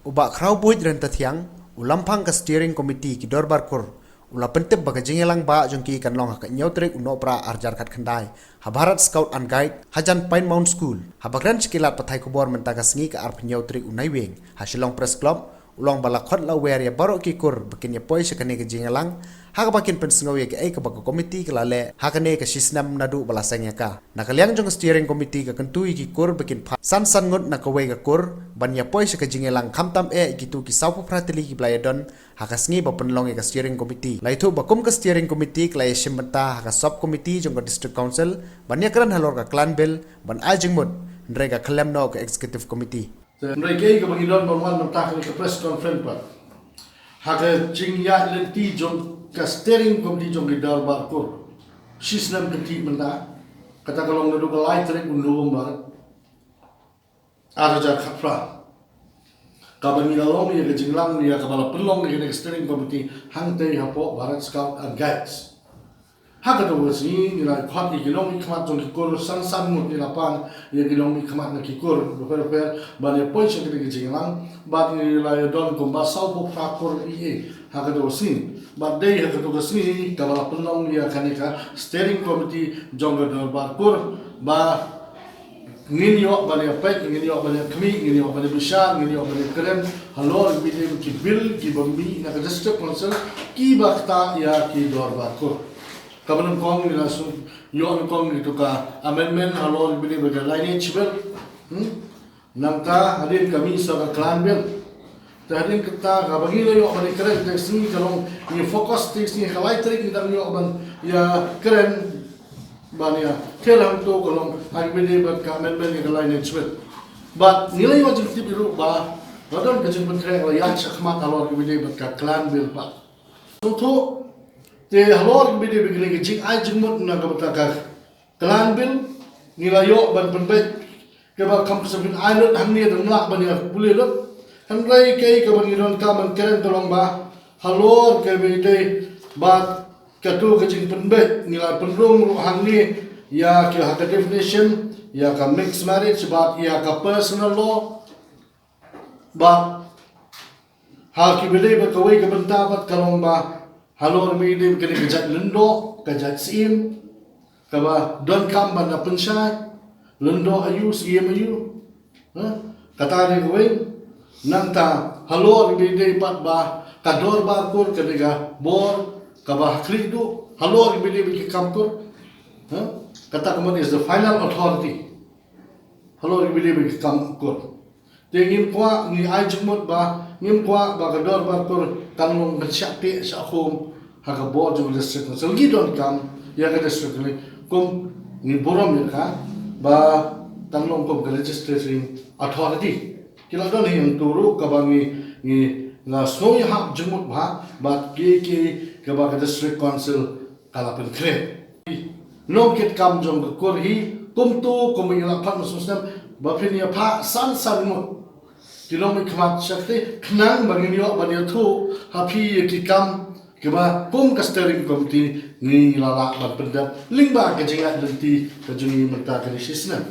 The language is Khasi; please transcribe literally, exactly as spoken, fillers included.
U Bah Khrawbuit Ryntathiang, u Lamphang ka Steering Committee ki Dorbar Kur, u la pyntip ba ka jingïalang bah jong ki kan long ha ka hynñiew tarik u Nohprah arhajar khatkhyndai ha Bharat Scout and Guide hajan Pine Mount School. Haba kren sha ki lad pathai khubor mynta ka sngi ka arphew hynñiew tarik u Naiwieng ha Shillong Press Club, u la ong ba la khot la wer ïa baroh ki kur ba kin ïa poi sha kane ka jingïalang ha kaba kin pynsngew ïa kaei kaba ka komiti ka la leh ha kane ka shisnem naduh ba la seng ïa ka. Na ka liang jong ka Steering Committee ka kyntu ïa ki kur ba kin phah san san ngut na kawei ka kur ban ïa poi sha ka jingïalang, khamtam eh ïa kito ki sawphew phra tylli kiba la ïadon ha ka sngi ba pynlong ïa ka Steering Committee. La ïathuh ba kum ka Steering Committee ka la ïashim bynta ha ka Sub Committee jong ka District Council ban ïakren halor ka Clan Bill ban ai jingmut, hynrei ka khyllem noh ka Executive Committee. Hynrei kaei kaba ngi don ban wan mynta kane ka press conference pat, ha ka jingïaid lynti jong ka Steering Committee jong ki Dorbar Kur shisnem kynthih mynta, kata ka long naduh ka lai tarik u November arhajar khatphra, kaba ngi la long ïa ka jinglang ïa kaba la pynlong ïa kane ka Steering Committee hangtei hapoh Bharat Scout and Guides. Ha kato ka sngi ngi la khot ïa ki nongmihkhmat jong ki kur san san ngut, ngi la pan ïa ki nongmihkhmat na ki kur bapher bapher ban ïa poi sha kane ka jingïalang, bad ngi la ïadon kumba sawphew phra kur ei ei ha kato ka sngi. Bad dei ha kato ka sngi kaba la pynlong ïa kane ka Steering Committee jong ka Dorbar Kur ba ngin ïoh ban ïa peit, ngin ïoh ban ïa khmih, ngin ïoh ban ïa bishar, ngin ïoh ban ïa kren halor kiba ïadei bad ki bill kiba mih na ka District Council kiba ktah ïa ki Dorbar Kur. Kaba nyngkong ngi la shu ïoh nyngkong ïa kito ka amendment halor kiba ïadei bad ka Lineage Bill. Hmm? Nangta hadien ka mih sa ka Clan Bill. Te hadien kata kaba ngi la ïoh ban ïa kren te ka sngi ka long, ngi focus te ka sngi ha ka lai tarik ngi dang ïoh ban ïa kren ban ïa kren hangto ka long ha kiba ïadei bad ka amendment ïa ka Lineage Bill. Bad ngi la ïoh jingtip ruh ba la don ka jingpynkhreh la ïaid shakhmat halor kiba ïadei bad ka Clan Bill pat. Sngewthuh, te halor kiba ïadei bad kane ka jingai jingmut na ka bynta ka Clan Bill ngi la ïoh ban pynbeit kaba kham sa pyn-ai lut hangne, dang lah ban ïa pule lut. Hynrei kaei kaba ngi donkam ban kren ka long ba halor kaba ïadei bad kato ka jingpynbeit ngi la pynrung ruh hangne ïa ki ha ka definition ïa ka mixed marriage bad ïa ka personal law. Bad ha kiba ïadei bad kawei ka bynta pat ka long ba halor kiba ïadei bad kane ka jait lyngdoh, ka jait syiem, kaba donkam ban da pynshai, lyngdoh aïu, syiem aïu. Ha? Kata dei kawei. Nangta halor kiba ïadei pat ba ka Dorbar Kur ka dei ka bor kaba ha khlieh duh halor kiba ïadei bad ki kam kur. Ha? Kata ka mut is the final authority halor kiba ïadei bad ki kam kur. Te ngim kwah, ngi ai jingmut ba ngim kwah ba ka Dorbar Kur kan long kan shah teh shah khum ha ka bor jong ka District Council. Ngi donkam ïa ka District Council kum ngi burom ïa ka ba kan long kum ka legislating authority. Ki la don hi hangto ruh kaba ngi, ngi la sngew ïahap jingmut bha bad kiei kiei kaba ka District Council ka la pynkhreh. Nongkitkam jong ka kur hi kumto kumba ngi la phah mynshuwa snem ba phin ïa phah san san ngut ki nongmihkhmat sha kti khnang ba ngin ïoh ban ïathuh ha phi ïa ki kam kiba kum ka Steering Committee ngi la lah ban pyndep lyngba ka jingïaid lynti ka jong ngi mynta kane shisnem.